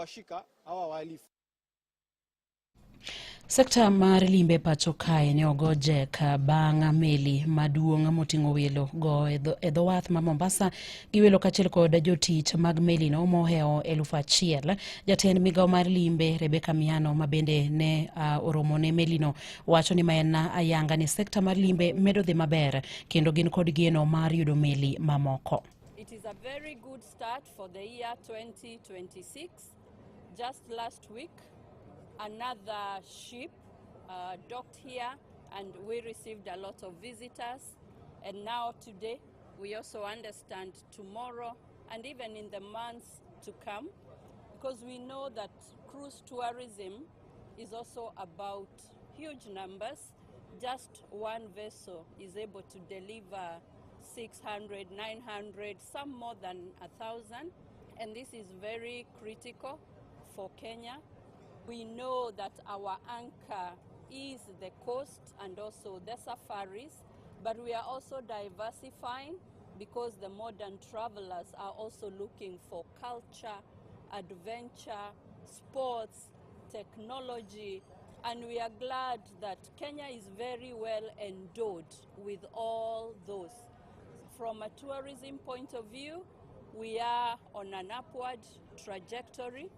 kuwashika hawa wahalifu. Sekta mar limbe pacho kae ne ogo jek bang' meli maduong' moting'o welo go e dho wath ma Mombasa gi welo kaachiel kod jotich mag melino mohewo 1000. Jatend migawo mar limbe Rebecca Miano ma bende ne oromo ne melino wacho ni ma en ayanga ni sekta mar limbe medo dhi maber kendo gin kod geno mar yudo meli mamoko. It is a very good start for the year 2026. Just last week, another ship docked here and we received a lot of visitors. And now today, we also understand tomorrow and even in the months to come, because we know that cruise tourism is also about huge numbers. Just one vessel is able to deliver 600, 900, some more than 1,000. And this is very critical for Kenya. We know that our anchor is the coast and also the safaris, but we are also diversifying because the modern travelers are also looking for culture, adventure, sports, technology, and we are glad that Kenya is very well endowed with all those. From a tourism point of view, we are on an upward trajectory.